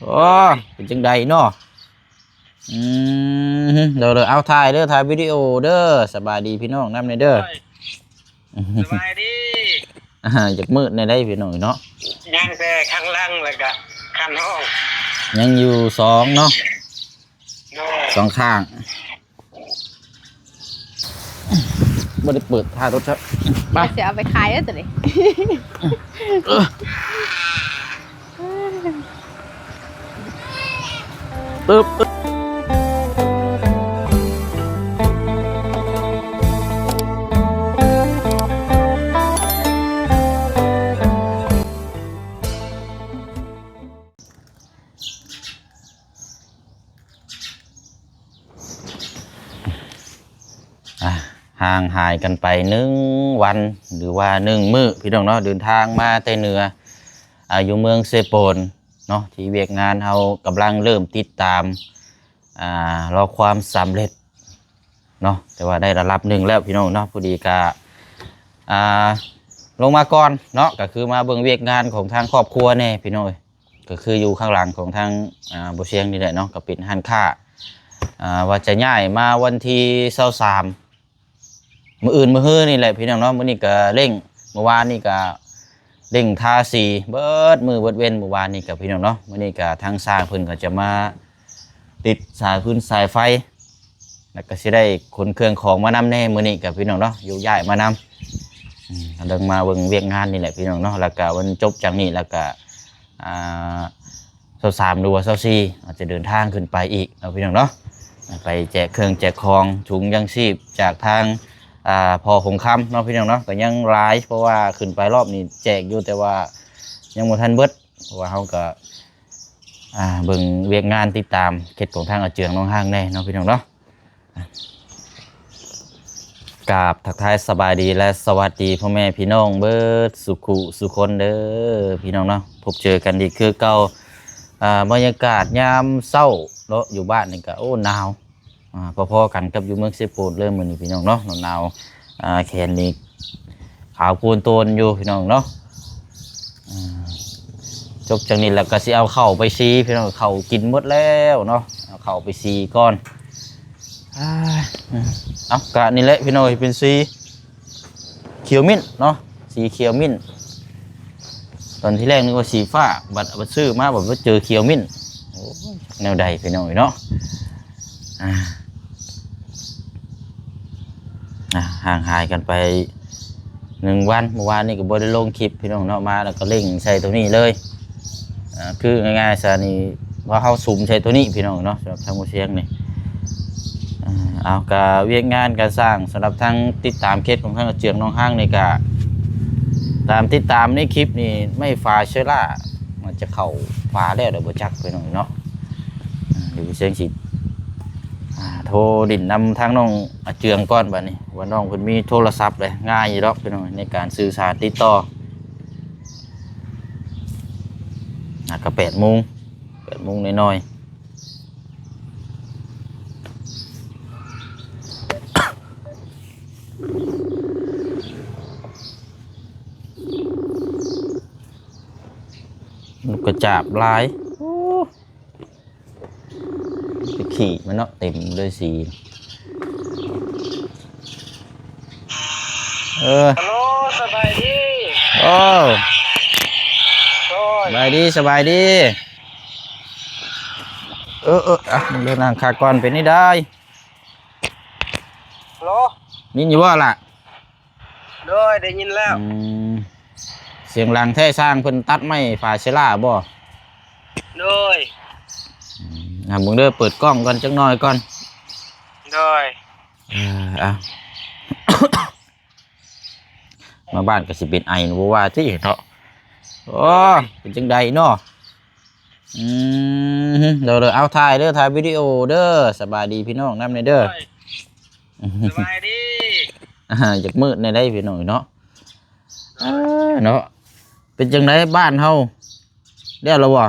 ໂອ້ ເປັນຈັ່ງໃດເນາະ? ອືມ ເດີໆ ເອົາ ຖ່າຍເດີ ຖ່າຍວິດີໂອເດີ. ສະບາຍດີພີ່ນ້ອງນຳແດ່ເດີ. ສະບາຍດີ. ອ່າ ຢາກມືດແດ່ໃດພີ່ນ້ອງເນາະ. ຍັງແຕ່ຄັນຫຼັງ ແລ້ວກະຄັນຫ້ອງ ຍັງຢູ່ສອງເນາະ. ໂດຍ ສອງຂ້າງ. ບໍ່ໄດ້ເປີດທ້າຍລົດຊະ. ໄປ ຊິເອົາໄປຂາຍເດີຕົວນີ້. ອ່າ ຫ່າງຫາຍກັນໄປໜຶ່ງວັນ ຫຼືວ່າໜຶ່ງມື້ພີ່ນ້ອງເນາະ, ເດີນທາງມາແຕ່ເໜືອ ອ່າ ຢູ່ເມືອງເຊໂປນເນາະ ທີ່ວຽກງານເຮົາກຳລັງເລີ່ມຕິດຕາມ ອ່າ ລໍຄວາມສຳເລັດເນາະ, ແຕ່ວ່າໄດ້ລະດັບໜຶ່ງແລ້ວພີ່ນ້ອງເນາະ. ພໍດີກະ ອ່າ ລົງມາກ່ອນເນາະ ກະຄືມາເບິ່ງວຽກງານຂອງທາງຄອບຄົວແດ່ພີ່ນ້ອງເອີຍ. ກໍຄືຢູ່ຂ້າງຫຼັງຂອງທາງ ອ່າ ບໍ່ຊຽງນີ້ແຫຼະເນາະ, ກໍເປັນຮ້ານຄ້າ ອ່າ ວ່າຈະຍ້າຍມາວັນທີຊາວສາມ ມື້ອື່ນມື້ຮືນີ້ແຫຼະພີ່ນ້ອງເນາະ. ມື້ນີ້ກໍເລັ່ງ ເມື່ອວານນີ້ກໍເລັ່ງທາສີເບິດມື້ເບິດເວັນ ເມື່ອວານນີ້ກໍພີ່ນ້ອງເນາະ. ມື້ນີ້ກໍທາງຊ່າງເພິ່ນກໍຈະມາຕິດສາຍຟືນສາຍໄຟ ແລ້ວກໍຊິໄດ້ຂົນເຄື່ອງຂອງມານຳແດ່ມື້ນີ້ກັບພີ່ນ້ອງເນາະ, ໂຍກຍ້າຍມານຳ. ອືມ ກຳລັງມາເບິ່ງວຽກງານນີ້ແຫຼະພີ່ນ້ອງເນາະ. ແລ້ວກໍວັນຈົບຈາກນີ້ແລ້ວກໍ ອ່າ ຊາວສາມ ຫຼືວ່າຊາວສີ່ ອາດຈະເດີນທາງຂຶ້ນໄປອີກເນາະພີ່ນ້ອງເນາະ, ໄປແຈກເຄື່ອງແຈກຂອງ ຖົງຢາງຊີບຈາກທາງ ອ່າ ພໍ່ຫົງຄຳເນາະພີ່ນ້ອງເນາະ. ກໍຍັງຫຼາຍ ເພາະວ່າຂຶ້ນໄປລອບນີ້ແຈກຢູ່ ແຕ່ວ່າຍັງບໍ່ທັນເບິດ ເພາະວ່າເຮົາກໍ ອ່າ ເບິ່ງວຽກງານຕິດຕາມເຂດຂອງທາງອາເຈືອງໜອງຮາງແດ່ເນາະພີ່ນ້ອງເນາະ. ກາບທັກທາຍສະບາຍດີ ແລະ ສະຫວັດດີພໍ່ແມ່ພີ່ນ້ອງເບິດສູ່ຄູ່ສູ່ຄົນເດີພີ່ນ້ອງເນາະ, ພົບເຈີກັນອີກຄືເກົ່າ. ອ່າ ບັນຍາກາດຍາມເຊົ້າເນາະ ຢູ່ບ້ານນີ້ກະ ໂອ້ ໜາວ ອ່າ ພໍໆກັນກັບຢູ່ເມືອງເຊໂປນເລີຍມື້ນີ້ພີ່ນ້ອງເນາະ, ໜາວໆ. ອ່າ ແຂນນີ້ຂາວໂພນໂຕນຢູ່ພີ່ນ້ອງເນາະ. ອ່າ ຈົບຈາກນີ້ແລ້ວກໍຊິເອົາເຂົ້າໄປສີພີ່ນ້ອງ, ເຂົ້າກິນໝົດແລ້ວເນາະ, ເອົາເຂົ້າໄປສີກ່ອນ. ອ່າ ເອົາ ກະນີ້ແຫຼະພີ່ນ້ອງເອີຍ ເປັນສີຂຽວມິ້ນເນາະ, ສີຂຽວມິ້ນ. ຕອນທີແລກນຶກວ່າສີຟ້າ ບັດ ບັດຊື້ມາບັດ ບັດເຈີຂຽວມິ້ນ. ໂອ້ຍ ແນວໃດພີ່ນ້ອງເອີຍເນາະ. ອ່າ ອ່າ ຫ່າງຫາຍກັນໄປໜຶ່ງວັນ, ເມື່ອວານນີ້ກໍບໍ່ໄດ້ລົງຄລິບພີ່ນ້ອງເນາະ, ມາແລ້ວກໍເລັ່ງໃສ່ຕົວນີ້ເລີຍ. ອ່າ ຄືງ່າຍໆຊະນີ້ ວ່າເຮົາສຸມໃສ່ຕົວນີ້ພີ່ນ້ອງເນາະ, ສຳລັບທາງໝູ່ຊຽງນີ້. ອ່າ ເອົາ ກະວຽກງານການສ້າງ ສຳລັບທາງຕິດຕາມເຂດຂອງທາງອາເຈືອງໜອງຮາງນີ້ ກະຕາມຕິດຕາມໃນຄລິບນີ້ ໄມ້ຝາເຊລາ ມັນຈະເຂົ້າຝາແລ້ວ ແລ້ວບໍ່ຈັກພີ່ນ້ອງເນາະ. ອ່າ ດຽວເຊງຊິ ອ່າ ໂທຫຼິ້ນນຳທາງນ້ອງອາເຈືອງກ່ອນບາດນີ້, ວ່ານ້ອງເພິ່ນມີໂທລະສັບເລີຍ, ງ່າຍຢູ່ດອກພີ່ນ້ອງ ໃນການສື່ສານຕິດຕໍ່. ອ່າ ກໍແປດໂມງ ແປດໂມງໜ້ອຍໆ. ນົກກະຈາບຫຼາຍ ໂອ້ ໄປຂີ່ມັນເນາະ ເຕັມເລີຍສີ. ເອີ ຮັລໂຫຼ ສະບາຍດີ. ໂອ້ ໂດຍ ສະບາຍດີ ສະບາຍດີ. ເອີ ເອີ ອ່ະ ເດີນທາງຂາກ່ອນເປັນນີ້ໄດ້. ຮັລໂຫຼ ຍິນຢູ່ບໍ່ລະ? ໂດຍ ໄດ້ຍິນແລ້ວ. ອືມ ສຽງດັງແທ້. ຊ່າງເພິ່ນຕັດໄມ້ຝາເຊລາບໍ່? ໂດຍ. ອືມ ອ່າ ເບິ່ງເດີ ເປີດກ້ອງກ່ອນຈັກໜ້ອຍກ່ອນ. ໂດຍ. ເອີ ເອົາ ມາບ້ານກໍຊິເປັນໄອ ບໍ່ວ່າຕິເນາະ. ໂອ້ ເປັນຈັ່ງໃດເນາະ? ອືມ ເດີໆ ເອົາ ຖ່າຍເດີ ຖ່າຍວິດີໂອເດີ. ສະບາຍດີພີ່ນ້ອງນຳແດ່ເດີ. ໂດຍ ສະບາຍດີ. ອ່າ ຢາກມືດແດ່ໃດພີ່ນ້ອງເນາະ. ໂດຍ ເອີ ເນາະ ເປັນຈັ່ງໃດບ້ານເຮົາ ແລ້ວລະບໍ່?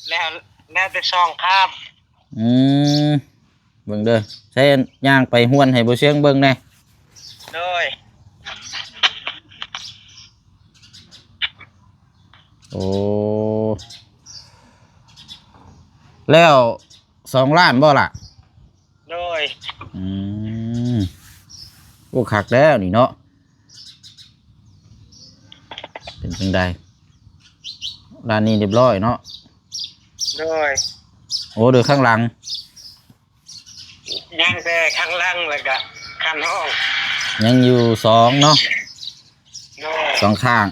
ແລ້ວ ແລ້ວແຕ່ສອງຄາບ. ອືມ ເບິ່ງເດີ ໃຊ້ຍ່າງໄປຫ້ວນໃຫ້ບໍ່ຊຽງເບິ່ງແດ່. ໂດຍ. ໂອ້ ແລ້ວສອງລ້ານບໍ່ລະ? ໂດຍ. ອືມ ໂອ້ ຄັກແລ້ວນີ້ເນາະ. ເປັນຈັ່ງໃດ? ຮ້ານນີ້ຮຽບຮ້ອຍເນາະ? ໂດຍ. ໂອ້ ໂດຍ ຂ້າງຫຼັງ ຍັງແຕ່ຂ້າງຫຼັງ ແລ້ວກະຄັນຫ້ອງ ຍັງຢູ່ສອງເນາະ? ໂດຍ. ສອງຂ້າງ.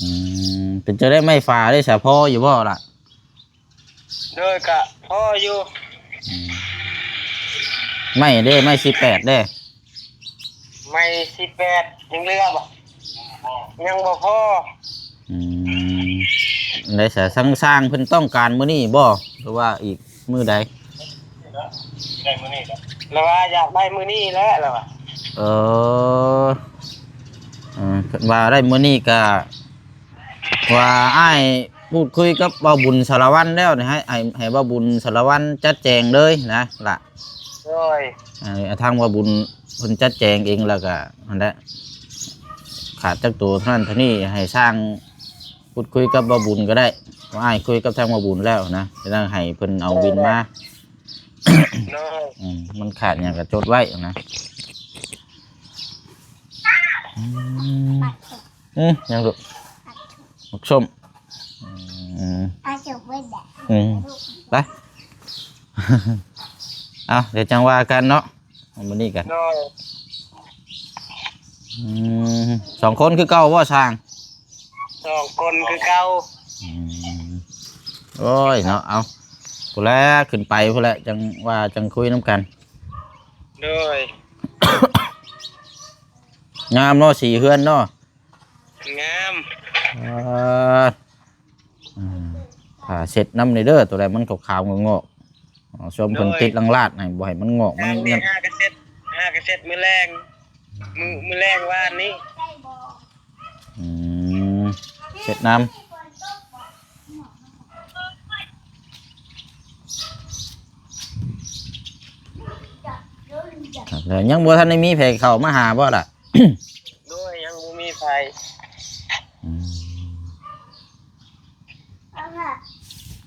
ອືມ ເປັນຈັ່ງໃດ ໄມ້ຝາເດ້ ສະພໍຢູ່ບໍ່ລະ? ໂດຍ ກະພໍຢູ່. ອືມ ໄມ້ເດ້ ໄມ້ສີ່ແປດເດ້? ໄມ້ສີ່ແປດຍັງເຫຼືອບໍ່? ຍັງບໍ່ພໍ. ອືມ ໄດ້ສະ ຊ່າງ ຊ່າງເພິ່ນຕ້ອງການມື້ນີ້ບໍ່ ຫຼືວ່າອີກມື້ໃດ? ໄດ້ມື້ນີ້ແຫຼະ ລະວ່າຢາກໄດ້ມື້ນີ້ແຫຼະ ລະວ່າ. ເອີ ເອີ ເພິ່ນວ່າໄດ້ມື້ນີ້ກະ ວ່າອ້າຍພູດຄຸຍກັບບ່າວບຸນສາລະວັນແລ້ວນີ້ ໃຫ້ ໃຫ້ ໃຫ້ບ່າວບຸນສາລະວັນຈັດແຈງເລີຍນະລະ. ໂດຍ. ໃຫ້ທາງບ່າວບຸນເພິ່ນຈັດແຈງເອງ ແລ້ວກະຫັ້ນແຫຼະ ຂາດຈັກໂຕເທົ່ານັ້ນເທົ່ານີ້ ໃຫ້ຊ່າງພູດຄຸຍກັບບ່າວບຸນກໍໄດ້ ວ່າອ້າຍຄຸຍກັບທາງບ່າວບຸນແລ້ວນະ ຈະໄດ້ໃຫ້ເພິ່ນເອົາວິນມາ. ໂດຍ. ອືມ ມັນຂາດຫຍັງກໍຈົດໄວ້ນະ. ອືມ ອືມ ຫຍັງລູກ? ໝາກສົ້ມ. ອືມ ອືມ ໄປ ເອົາ ດຽວຈັ່ງວ່າກັນເນາະ ມື້ນີ້ກັນ. ໂດຍ. ອືມ ສອງຄົນຄືເກົ່າບໍ່ຊ່າງ? ສອງຄົນຄືເກົ່າ. ອືມ ໂອ້ຍເນາະ ເອົາ ພຸ້ນແຫຼະ ຂຶ້ນໄປພຸ້ນແຫຼະ ຈັ່ງວ່າ ຈັ່ງຄຸຍນຳກັນ. ໂດຍ. ງາມເນາະ ສີເຮືອນເນາະ. ງາມ. ອ່າ ອືມ ຜ້າເຊັດນຳນີ້ເດີ ໂຕໃດມັນຂາວໆງອກໆ ເອົາ ຊ່ວງເພິ່ນ ໂດຍ ຕິດລັງລາດໃຫ້ ບໍ່ໃຫ້ມັນງອກ ມັນ ຫາກະເຊັດ ຫາກະເຊັດມື້ແລງ ມື້ ມື້ແລງວານນີ້. ອືມ ເຊັດນຳ ແລ້ວຍັງບໍ່ທັນໄດ້ມີໃຜເຂົ້າມາຫາບໍ່ລະ? ໂດຍ ຍັງບໍ່ມີໃຜ. ອືມ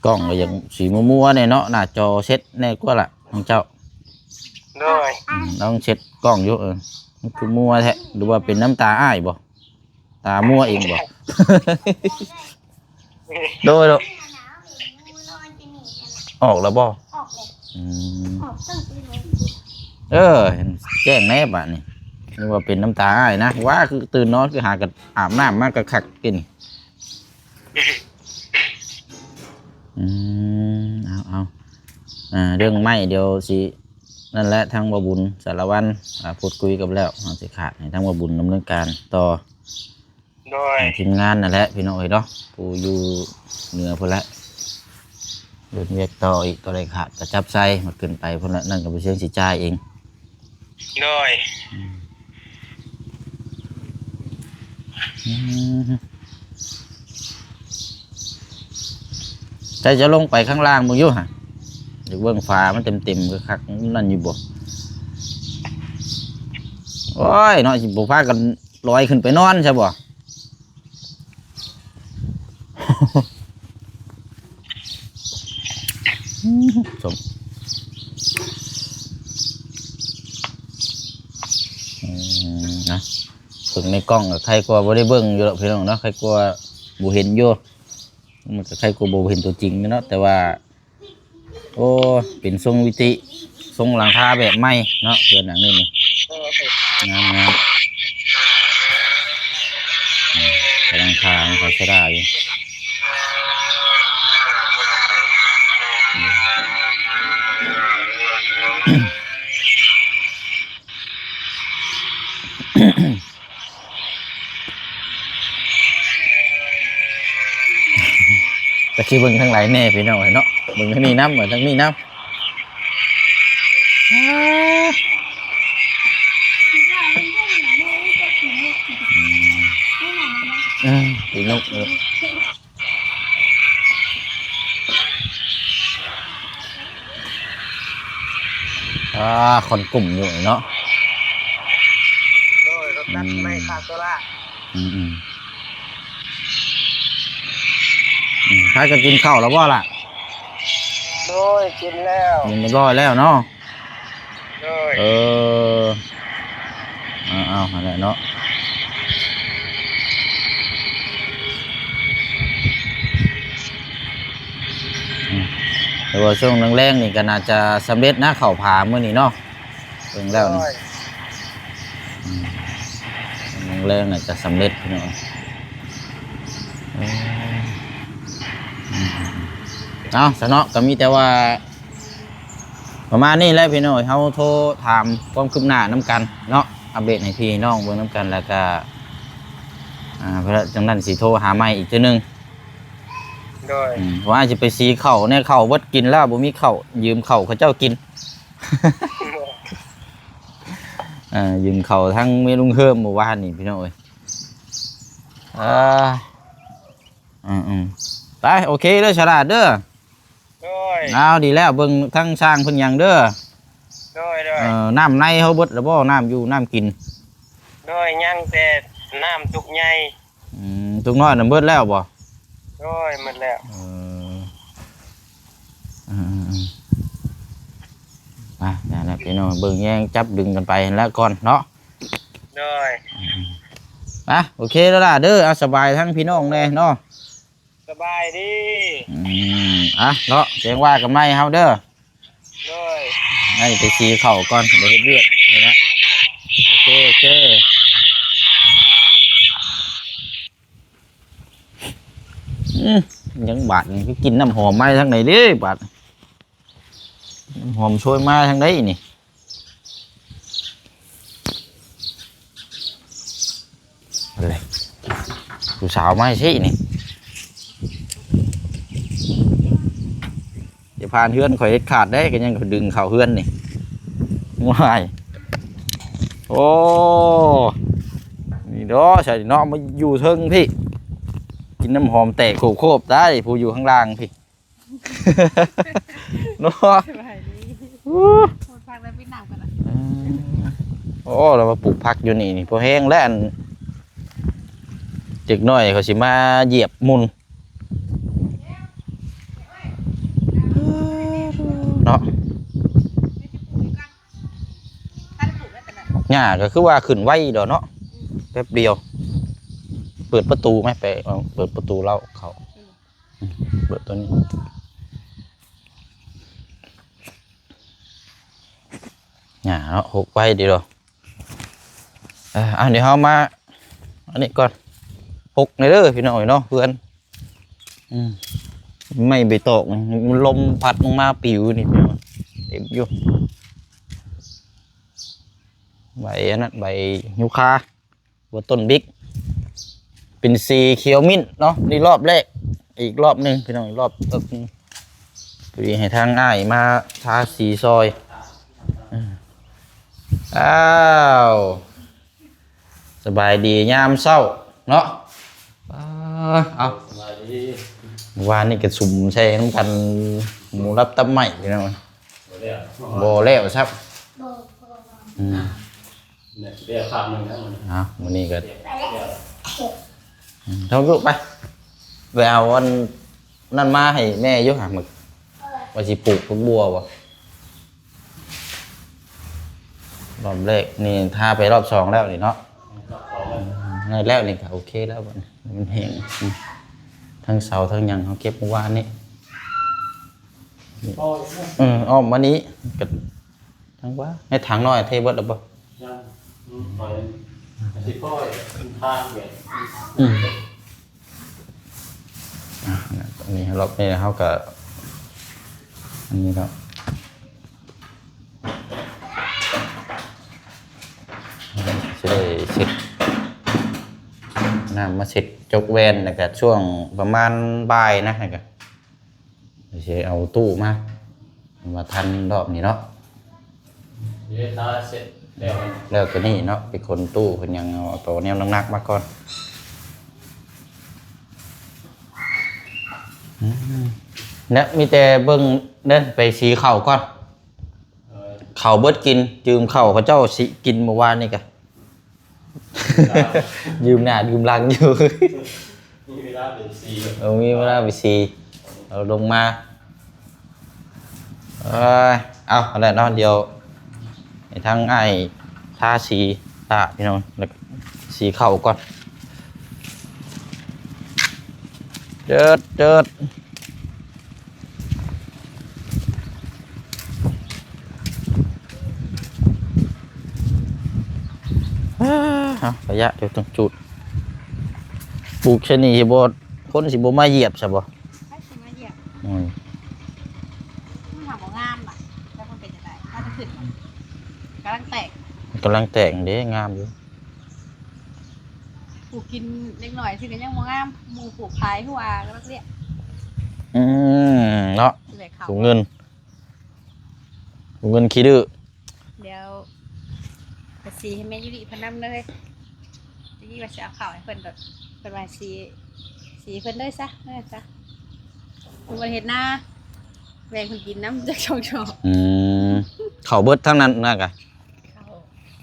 ກ້ອງກໍຍັງສີມົວໆແດ່ເນາະ ໜ້າຈໍເຊັດແດ່ກວ່າລະຂອງເຈົ້າ. ໂດຍ. ອືມ ລອງເຊັດກ້ອງຢູ່ ເອີ ມັນຄືມົວແທ້ ຫຼືວ່າເປັນນ້ຳຕາອ້າຍບໍ່? ຕາມົວເອງບໍ່? ໂດຍ ໂດຍ. ອອກແລ້ວບໍ່? ອອກແລ້ວ. ອືມ ອອກຕັ້ງແຕ່ ເອີ ເຫັນແຈ້ງແດ່ບາດນີ້ ນຶກວ່າເປັນນ້ຳຕາອ້າຍນະ ວ້າ ຄືຕື່ນນອນ ຄືຫາກັນອາບນ້ຳມາກະຄັກກິນ. ອືມ ເອົາ ເອົາ ເລື່ອງໄມ້ດຽວຊິ ນັ້ນແຫຼະ ທາງບ່າວບຸນສາລະວັນ ອ່າ ພູດຄຸຍກັນແລ້ວ ເຮົາຊິຂາດໃຫ້ທາງບ່າວບຸນດຳເນີນການຕໍ່. ໂດຍ. ທີມງານນັ້ນແຫຼະ ພີ່ນ້ອງເອີຍເນາະ ຜູ້ຢູ່ເໜືອພຸ້ນແຫຼະ ເຮັດວຽກຕໍ່ອີກ ໂຕໃດຂາດກໍຈັບໃສ່ ມາຂຶ້ນໄປພຸ້ນແຫຼະ ນັ້ນກໍບໍ່ເຊີງຊິຈ່າຍເອງ. ໂດຍ. ອືມ ອືມ ໃຈຈະລົງໄປຂ້າງລ່າງເບິ່ງຢູ່ຫະ ຢາກເບິ່ງຝາມັນເຕັມໆ ຄັກໆ ນັ້ນຢູ່ບໍ່? ໂອ້ຍເນາະ ຊິບໍ່ພາກັນລອຍຂຶ້ນໄປນອນຊະບໍ່? ສົ້ມ ອືມ ນະ ເບິ່ງໃນກ້ອງກໍໄຄກວ່າບໍ່ໄດ້ເບິ່ງຢູ່ດອກ ພີ່ນ້ອງເນາະ ໄຄກວ່າບໍ່ເຫັນຢູ່ ມັນກໍໄຄກວ່າບໍ່ເຫັນຕົວຈິງເນາະ ແຕ່ວ່າ ໂອ້ ເປັນຊົງວິຕິ ຊົງຫຼັງຄາແບບໃໝ່ເນາະ ເຮືອນຫຼັງນີ້ນີ້ ງາມໆ ອືມ ກຳລັງຄາຂອງເຂົາໃຊ້ໄດ້ຢູ່. ຈັກຊິເບິ່ງທາງໃດແດ່ພີ່ນ້ອງເອີຍເນາະ ເບິ່ງທາງນີ້ນຳ ເບິ່ງທາງນີ້ນຳ ອືມ ອືມ ປີນົກ ເອີ. ອ່າ ຄົນກຸ່ມຢູ່ເນາະ ໂດຍ ລົດຕັດໄມ້ຄາໂຕລາ ອືມ ອືມ. ອືມ ພາກັນກິນເຂົ້າແລ້ວບໍ່ລະ? ໂດຍ ກິນແລ້ວ ກິນຮຽບຮ້ອຍແລ້ວເນາະ. ໂດຍ ເອີ ເອົາໆ ຫັ້ນແຫຼະເນາະ. ອືມ ແຕ່ວ່າຊ່ວງແລງໆນີ້ກໍໜ້າຈະສຳເລັດນະ ເຂົ້າຜາມື້ນີ້ເນາະ. ເບິ່ງແລ້ວນີ້ ໂດຍ ອືມ ແລງໆ ໜ້າຈະສຳເລັດພີ່ນ້ອງ. ເອີ ອືມ ເອົາຊະເນາະ ກໍມີແຕ່ວ່າປະມານນີ້ແຫຼະພີ່ນ້ອງ ເຮົາໂທຖາມຄວາມຄືບໜ້ານຳກັນເນາະ ອັບເດດໃຫ້ພີ່ນ້ອງເບິ່ງນຳກັນ ແລ້ວກໍ ອ່າ ຈັ່ງນັ້ນຊິໂທຫາໃໝ່ອີກເທື່ອໜຶ່ງ. ໂດຍ ອືມ ວ່າຊິໄປສີເຂົ້າແດ່ ເຂົ້າເບິດກິນແລ້ວ ບໍ່ມີເຂົ້າ ຢືມເຂົ້າເຂົາເຈົ້າກິນ. ເອີ ຢືມເຂົ້າທັງເມຍລຸງເຮີມມື້ວານນີ້ພີ່ນ້ອງເອີຍ. ເອີ ອືມໆ ໄປ ໂອເຄເດີ ສະຫຼາດເດີ. ໂດຍ ເອົາ ດີແລ້ວ ເບິ່ງທັງຊ່າງເພິ່ນຫຍັງເດີ. ໂດຍໆ ເອີ ນ້ຳໃນເຮົາເບິດແລ້ວບໍ່? ນ້ຳຢູ່ນ້ຳກິນ. ໂດຍ ຍັງແຕ່ນ້ຳຕຸກໃຫຍ່. ອືມ ຕຸກນ້ອຍນະເບິດແລ້ວບໍ່? ໂດຍ ໝົດແລ້ວ. ເອີ ອືມໆ ໄປ ນັ້ນແຫຼະພີ່ນ້ອງ ເບິ່ງແຍງຈັບດຶງກັນໄປຫັ້ນແຫຼະກ່ອນເນາະ. ໂດຍ ອືມ ໄປ ໂອເຄແລ້ວລະເດີ. ເອົາ ສະບາຍທັງພີ່ນ້ອງແດ່ເນາະ. ສະບາຍດີ. ອືມ ອ່ະເນາະ ຈັ່ງວ່າກັນໃໝ່ເຮົາເດີ. ໂດຍ ໃຫ້ໄປສີເຂົ້າກ່ອນ ໄປເຮັດວຽກນີ້ນະ. ໂອເຄ ໂອເຄ. ອືມ ຍັງບາດນີ້ ຄືກິ່ນນ້ຳຫອມມາທາງໃດເດ້ບາດ? ນ້ຳຫອມໂຊຍມາທາງໃດນີ້? ອັນໃດ ຜູ້ສາວມາໃສນີ້? ຢ່າຜ່ານເຮືອນຂ້ອຍເດັດຂາດເດ້ ກໍຍັງດຶງເຂົ້າເຮືອນນີ້. ວ້າຍ ໂອ້ ນີ້ເນາະ ໃສ່ເນາະ ມາຢູ່ເທິງພີ້ ກິນນ້ຳຫອມແຕກໂຄບໆ ໄດ້ ຜູ້ຢູ່ຂ້າງລ່າງພີ້. ເນາະ ສະບາຍດີ. ໂອ້ ປູກຜັກແລ້ວປິດນ້ຳກ່ອນນະ. ເອີ ໂອ້ ລາວມາປູກຜັກຢູ່ນີ້ນີ້ ພໍແຮງແລ້ວ ອັນ ຈັກໜ້ອຍເຂົາຊິມາຢຽບໝຸ່ນເນາະ. ຫຍ້າກໍຄືວ່າຂຶ້ນໄວດອກເນາະ ແປັບດຽວ. ເປີດປະຕູໄໝ? ໄປເອົາ ເປີດປະຕູເລົ້າເຂົ້າ. ເປີດຕົວນີ້ ຫຍ້າເນາະ ຫົກໄວ້ດີດອກ. ເອີ ອ່ະ ດຽວເຮົາມາອັນນີ້ກ່ອນ ຫົກແດ່ເດີພີ່ນ້ອງເອີຍເນາະ ເພື່ອນ. ອືມ ໄມ້ໃບຕອກ ລົມພັດລົງມາປິວນີ້ ເຕັມຢູ່. ໃບອັນນັ້ນ ໃບຢູຄາ. ຫົວຕົ້ນບິກ ເປັນສີຂຽວມິ້ນເນາະ. ນີ້ລອບແລກ ອີກລອບໜຶ່ງພີ່ນ້ອງ ອີກລອບ ເອີ ພໍດີໃຫ້ທາງອ້າຍມາທາສີຊອຍ. ເອີ ອ້າວ ສະບາຍດີຍາມເຊົ້າເນາະ. ເອີ ເອົາ ສະບາຍດີ. ມື້ວານນີ້ກໍສຸມໃສ່ນຳກັນ ໝູລັບຕັບໄໝ້ພີ່ນ້ອງ. ບໍ່ແລ້ວ ບໍ່ແລ້ວຊ້ຳ. ອືມ ນີ້ຊິໄດ້ຄາບໜຶ່ງແລ້ວມື້ນີ້. ເອົາ ມື້ນີ້ກໍ ແລ້ວ ອືມ ເທົ່າຢູ່ໄປ ໄປເອົາອັນນັ້ນມາໃຫ້ແມ່ຢູ່ຫາ ມື້ ວ່າຊິປູກຜັກບົວບໍ່. ລອບແລກນີ້ທາໄປລອບສອງແລ້ວນີ້ເນາະ. ອືມ ໄດ້ແລ້ວນີ້ກໍໂອເຄແລ້ວ ບັດນີ້ມັນແຫ້ງ. ອືມ ທັງເສົາທັງຫຍັງເຮົາເກັບມື້ວານນີ້. ເອີ ອ້ອມມານີ້ກໍ ທາງວ່າ ໃນຖັງນ້ອຍເທເບິດແລ້ວບໍ່? ຍັງ ອືມ ຂ້ອຍຊິຄ່ອຍທາງແບບ ອືມ ອ່ະ ອັນນີ້ລອບນີ້ເຮົາກໍ ອັນນີ້ເນາະ ຊິໄດ້ເຊັດ ນ້ຳມາເຊັດຈົກແວ່ນ ແລ້ວກໍຊ່ວງປະມານບ່າຍນະ ແລ້ວກໍ ຊິເອົາຕູ້ມາ ວ່າທັນລອບນີ້ເນາະ. ເຮັດຫາເສັດແລ້ວ ແລ້ວໂຕນີ້ເນາະ ໄປຂົນຕູ້ເພິ່ນຫຍັງ ເອົາໂຕແນວໜັກໆມາກ່ອນ. ອືມ ແລ້ວມີແຕ່ເບິ່ງເດີ ໄປສີເຂົ້າກ່ອນ. ເອີ ເຂົ້າເບິດກິນ ຢືມເຂົ້າເຂົາເຈົ້າສີກິນມື້ວານນີ້ກະ ຢືມໜ້າຢືມຫຼັງຢູ່. ເອີ ມີເວລາໄປສີ ເອົາລົງມາ ເອີຍ ເອົາ ຫັ້ນແຫຼະເນາະ ດຽວໃຫ້ທາງອ້າຍທາສີຕາ ພີ່ນ້ອງ ແລ້ວກະສີເຂົ້າກ່ອນ ເຈີດ ເຈີດ. ເອີ ເອົາ ໄປຢາດ ດຽວຕ້ອງຈູດ ປູກຊະນີ້ຊິບໍ່ ຄົນຊິບໍ່ມາຢຽບຊະບໍ່? ໃຜຊິມາຢຽບ? ອືມ ມັນຫາບໍ່ງາມບາດ ຈັກມັນເປັນຈັ່ງໃດ ມັນຈະຂຶ້ນ ກຳລັງແຕກ ກຳລັງແຕກເດ້ ງາມຢູ່. ປູກກິນເດັກນ້ອຍຊິກະຍັງບໍ່ງາມ ໝູ່ປູກຂາຍຄືວ່າກະລັກເລຍ ອືມ ເນາະ ຊິໄດ້ເຂົ້າ ສູງເງິນ ສູງເງິນຂີ້ດື້ ດຽວໄປສີໃຫ້ແມ່ຢູລິເພິ່ນນຳເລີຍ ຢູ່ນີ້ວ່າຊິເອົາເຂົ້າໃຫ້ເພິ່ນໂດດ ເພິ່ນວ່າສີ ສີເພິ່ນເລີຍຊະ ເອີ ຊະ ເພິ່ນບໍ່ໄດ້ເຮັດນາ ແບ່ງເພິ່ນກິນນຳຈັກສອງສອບ ອືມ ເຂົ້າເບິດທັງນັ້ນນະກະ ເຂົ້າ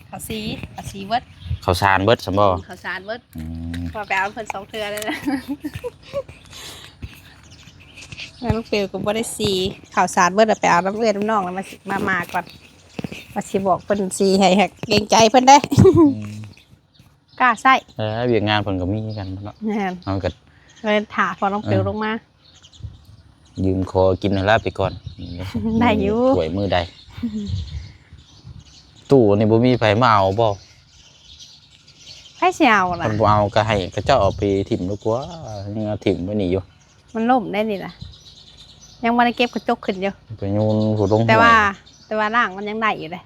ເຂົ້າສີ ເຂົ້າສີເບິດ ເຂົ້າສານເບິດຊັ້ນບໍ່? ເຂົ້າສານເບິດ ອືມ ເພາະວ່າໄປເອົາເພິ່ນສອງເທື່ອແລ້ວນະ ແມ່ລູກເປວກະບໍ່ໄດ້ສີ ເຂົ້າສານເບິດ ແລ້ວໄປເອົານຳເອື້ອຍນຳນ້ອງ ແລ້ວມາ ມາ ມາກ່ອນ ວ່າຊິບອກເພິ່ນສີໃຫ້ ເກງໃຈເພິ່ນເດ້ ອືມ ກ້າໃຊ້ ເອີ ວຽກງານເພິ່ນກະມີຄືກັນເນາະ ແມ່ນ ເຮົາກະ ເລີຍຖ້າພໍ່ນ້ອງເປວ ເອີ ລົງມາ ຢືມຂໍກິນຫັ້ນລະໄປກ່ອນ ໄດ້ຢູ່ ຖ້ວຍມື້ໃດ ຕູ້ນີ້ບໍ່ມີໃຜມາເອົາບໍ່? ໃຜຊິເອົາລະ? ຄັນບໍ່ເອົາກະໃຫ້ເຂົາເຈົ້າເອົາໄປຖິ້ມດີກວ່າ ຍັງເອົາຖິ້ມໄວ້ນີ້ຢູ່ ມັນລົ້ມໄດ້ນີ້ລະ ຍັງບໍ່ໄດ້ເກັບກະຈົກຂຶ້ນຢູ່ ໄປໂຍນຜູ້ລົງຫ້ວຍ ແຕ່ວ່າ ແຕ່ວ່າລ້າງມັນຍັງໄດ້ຢູ່ເດ້.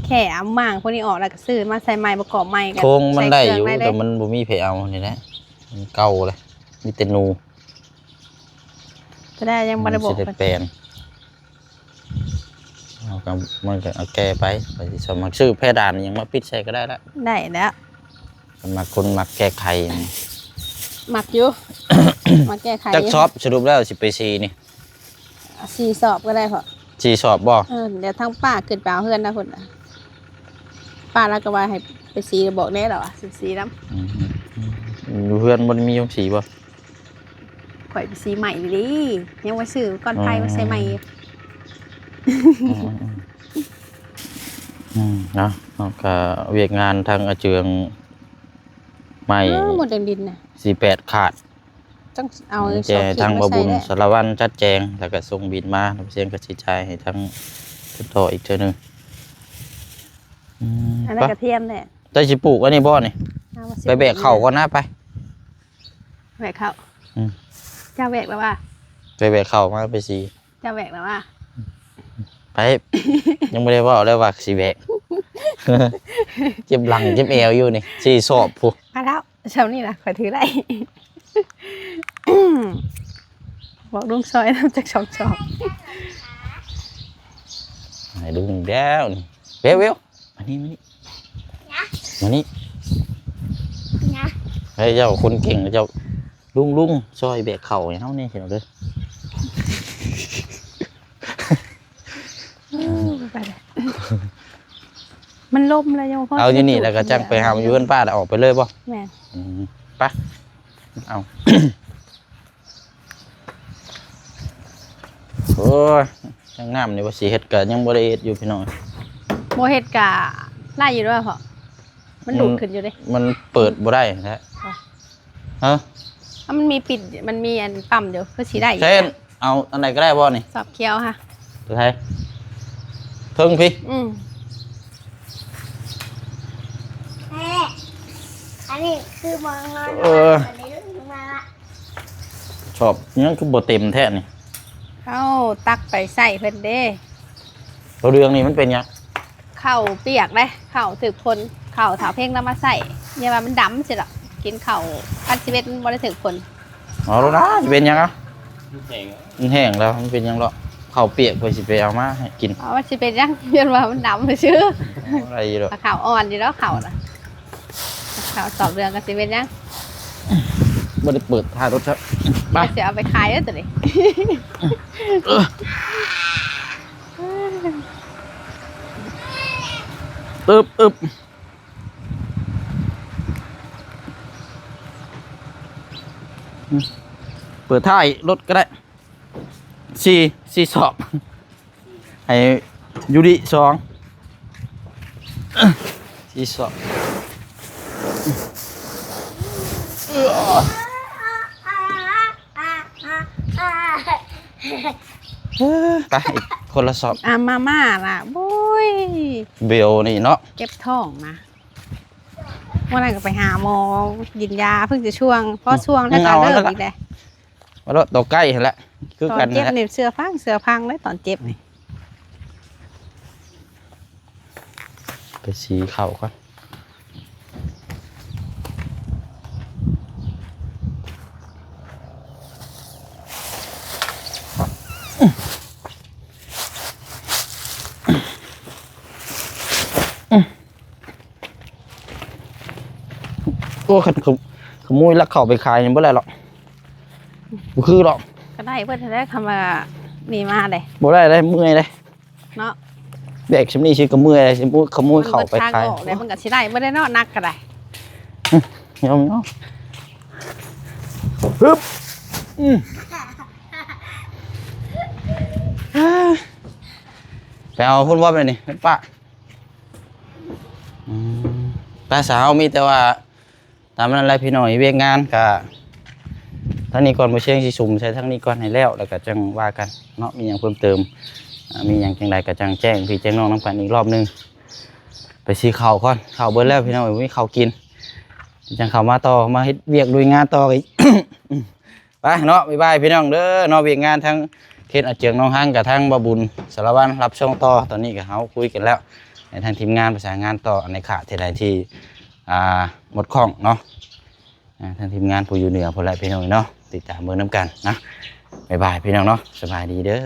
ແຄ່ເອົາມ້າງພວກນີ້ອອກ ແລ້ວກະຊື້ມາໃສ່ໃໝ່ ປະກອບໃໝ່ ໂຄງມັນໄດ້ຢູ່ ແຕ່ມັນບໍ່ມີໃຜເອົານີ້ແຫຼະ ມັນເກົ່າແລ້ວ ມີແຕ່ໜູ ຈະໄດ້ ຍັງບໍ່ໄດ້ບອກ ຊິໄດ້ແປນ ເຮົາກະ ມັນກະເອົາແກ້ໄປ ໄປຊິຊອກ ມັກຊື້ແພດານອີ່ຫຍັງມາປິດໃສ່ກະໄດ້ລະ ໄດ້ແລ້ວ ມັກຄົນມັກແກ້ໄຂ ມັກຢູ່ ມັກແກ້ໄຂ ຈັກສອບ ສະຫຼຸບແລ້ວຊິໄປສີນີ້? ສີ່ສອບກະໄດ້ພໍ່ ສີ່ສອບບໍ່? ເອີ ດຽວທາງປ້າຂຶ້ນໄປເອົາເຮືອນນະພຸ້ນ ປ້າລາວກະວ່າໃຫ້ໄປສີ ບອກແດ່ລາວວ່າຊິສີນຳ ອືມ ຢູ່ເຮືອນບໍ່ໄດ້ມີໂຮງສີບໍ່? ຂ້ອຍໄປສີໃໝ່ເດ ຍັງໄປຊື້ກ້ອນໄຜ່ມາໃສ່ໃໝ່ຢູ່ ອືມ ອືມ ອືມ ເນາະ ເຮົາກະວຽກງານທາງອາເຈືອງ ໄມ້ ເອີ ໝົດແດງດິນນະ ສີ່ແປດຂາດ ຈັ່ງເອົາ ມີແຕ່ທາງບ່າວບຸນສາລະວັນຈັດແຈງ ແລ້ວກະສົ່ງບິນມາ ແລ້ວເຊງກະຊິຈ່າຍໃຫ້ທາງຕົ້ນຕໍອີກເທື່ອໜຶ່ງ ອືມ ອັນນັ້ນກະທຽມແຫຼະ ເຈົ້າຊິປູກອັນນີ້ບໍ່ນີ້? ໄປແບກເຂົ້າກ່ອນນະ ໄປ ແບກເຂົ້າ ອືມ ເຈົ້າແບກແລ້ວວ່າ ໄປແບກເຂົ້າມາ ໄປສີ ເຈົ້າແບກແລ້ວວ່າ ໄປ ຍັງບໍ່ໄດ້ເວົ້າເລີຍວ່າຊິແບກ ເຈັບຫຼັງເຈັບແອວຢູ່ນີ້ ສີ່ສອບພຸ້ນ ມາແລ້ວ ຊ່ຳນີ້ລະ ຂ້ອຍຖືໄດ້ ບອກລຸງຊ່ອຍນຳຈັກສອງສອບ ໃຫ້ລຸງແລ້ວນີ້ ເວວໆ ມານີ້ ມານີ້ ມານີ້ ເຮີ້ຍ ເຈົ້າຄົນເກັ່ງ ເຈົ້າ ລຸງ ລຸງ ຊ່ອຍແບກເຂົ້າໃຫ້ເຮົາແດ່ ເຫັນເດີ ມັນລົມແລ້ວຍັງບໍ່ພໍ ເອົາຢູ່ນີ້ແລ້ວກະຈັ່ງໄປຫາຢູ່ເຮືອນປ້າ ແລ້ວອອກໄປເລີຍບໍ່? ແມ່ນ ອືມ ໄປ ເອົາ ໂອ້ຍ ທາງນ້ຳນີ້ວ່າຊິເຮັດກະຍັງບໍ່ໄດ້ເຮັດຢູ່ພີ່ນ້ອງ ບໍ່ເຮັດກະໄດ້ຢູ່ເດີພໍ່ ມັນດູດຂຶ້ນຢູ່ເດ້ ມັນເປີດບໍ່ໄດ້ແທ້ ຮະ ເອົ້າ ມັນມີປິດ ມັນມີອັນປ້ຳຢູ່ ຄືຊິໄດ້ຢູ່ ເຊັ່ນ ເອົາອັນໃດກະໄດ້ບໍ່ນີ້? ສອບຂຽວຫະ ໃສ ເທິງພີ້ ອືມ ອັນນີ້ຄືມອງນອນ ເອີ ອັນນີ້ມາລະ ສອບຫຍັງຄືບໍ່ເຕັມແທ້ນີ້? ເອົາ ຕັກໄປໃສ່ເພິ່ນເດ້ ໂຕເດືອງນີ້ມັນເປັນຫຍັງ? ເຂົ້າປຽກເດ້ ເຂົ້າຖືກຝົນ ເຂົ້າທ້າວເພັງນຳມາໃສ່ ຢ່າວ່າມັນດຳຊິດອກ ກິນເຂົ້າພັນສິບເອັດມັນບໍ່ໄດ້ຖືກຝົນ ເອົາໂລດນະ ຊິເປັນຫຍັງອະ? ມັນແຫ້ງ ມັນແຫ້ງແລ້ວ ມັນເປັນຫຍັງດອກ ເຂົ້າປຽກ ຂ້ອຍຊິໄປເອົາມາໃຫ້ກິນ ເອົາ ມັນຊິເປັນຫຍັງ ຍ້ອນວ່າມັນດຳຊື່ ໄດ້ຢູ່ດອກ ເຂົ້າອ່ອນຢູ່ດອກ ເຂົ້ານະ ເຂົ້າສອບເດືອງກະຊິເປັນຫຍັງ ບໍ່ໄດ້ເປີດທ້າຍລົດຊະ ໄປ ຊິເອົາໄປຂາຍເດີໂຕນີ້ ອຶບ ອຶບ. ເປີດທ້າຍລົດກໍໄດ້ ສີ່ ສີ່ສອບ ໃຫ້ຢູລິສອງ ສີ່ສອບ ໄປອີກຄົນລະສອບ ອາ ມາມ່າລະ ໂອ້ຍ ເບວນີ້ເນາະ ເຈັບທ້ອງນະ ມື້ນັ້ນກໍໄປຫາໝໍກິນຢາ ເພິ່ງຈະຊ່ວງ ພໍຊ່ວງແລ້ວກໍເລີກອີກແຫຼະ ເອົາໂລດ ໂຕໃກ້ຫັ້ນແຫຼະ ຄືກັນ ຕອນເຈັບນີ້ເຊື່ອຟັງ ເຊື່ອຟັງເລີຍຕອນເຈັບນີ້ ໄປສີເຂົ້າກ່ອນ ໂອ້ ຄັນຂະ ຂະໂມຍລັກເຂົ້າໄປຂາຍນີ້ບໍ່ໄດ້ດອກ ບໍ່ຄືດອກ ກໍໄດ້ເບິດຫັ້ນແຫຼະ ຄຳວ່າມີມາເດ້ ບໍ່ໄດ້ເດ້ ເມື່ອຍເດ້ ເນາະ ແບກຊ່ຳນີ້ຊິກໍເມື່ອຍ ຊິຂະໂມຍເຂົ້າໄປຂາຍ ມັນເບິດທາງອອກແລ້ວ ມັນກໍຊິໄດ້ເບິດແຫຼະເນາະ ໜັກກໍໄດ້ ອືມ ຍອມໆ ຮຶບ ອືມ ໄປເອົາພຸ້ນບໍ່ ແບບນີ້ ເປັນປະ ອືມ ໄປສາວ ມີແຕ່ວ່າ ຕາມນັ້ນແຫຼະພີ່ນ້ອງ ວຽກງານກະ ທາງນີ້ກ່ອນ ບໍ່ຊຽງຊິສຸມໃສ່ທາງນີ້ກ່ອນໃຫ້ແລ້ວ ແລ້ວກະຈັ່ງວ່າກັນເນາະ ມີຫຍັງເພີ່ມເຕີມ ອາ ມີຫຍັງຈັ່ງໃດກະຈັ່ງແຈ້ງພີ່ແຈ້ງນ້ອງນຳກັນອີກລອບໜຶ່ງ ໄປສີເຂົ້າກ່ອນ ເຂົ້າເບິດແລ້ວພີ່ນ້ອງ ບໍ່ມີເຂົ້າກິນ ຈັ່ງເຂົ້າມາຕໍ່ ມາເຮັດວຽກລຸຍງານຕໍ່ ໄປເນາະ ບາຍບາຍພີ່ນ້ອງເດີເນາະ ວຽກງານທາງເຂດອາເຈືອງໜອງຮັງ ກັບທາງບ່າວບຸນສາລະວັນ ຮັບຊ່ວງຕໍ່ ຕອນນີ້ກໍເຮົາຄຸຍກັນແລ້ວ ໃຫ້ທາງທີມງານປະສານງານຕໍ່ ອັນໃດຂາດທີ່ໃດທີ່ ອ່າ ໝົດຂ້ອງເນາະ ອ່າ ທາງທີມງານຜູ້ຢູ່ເໜືອພຸ້ນແຫຼະພີ່ນ້ອງເນາະ ຕິດຕາມເບິ່ງນຳກັນນະ ບາຍບາຍພີ່ນ້ອງເນາະ ສະບາຍດີເດີ.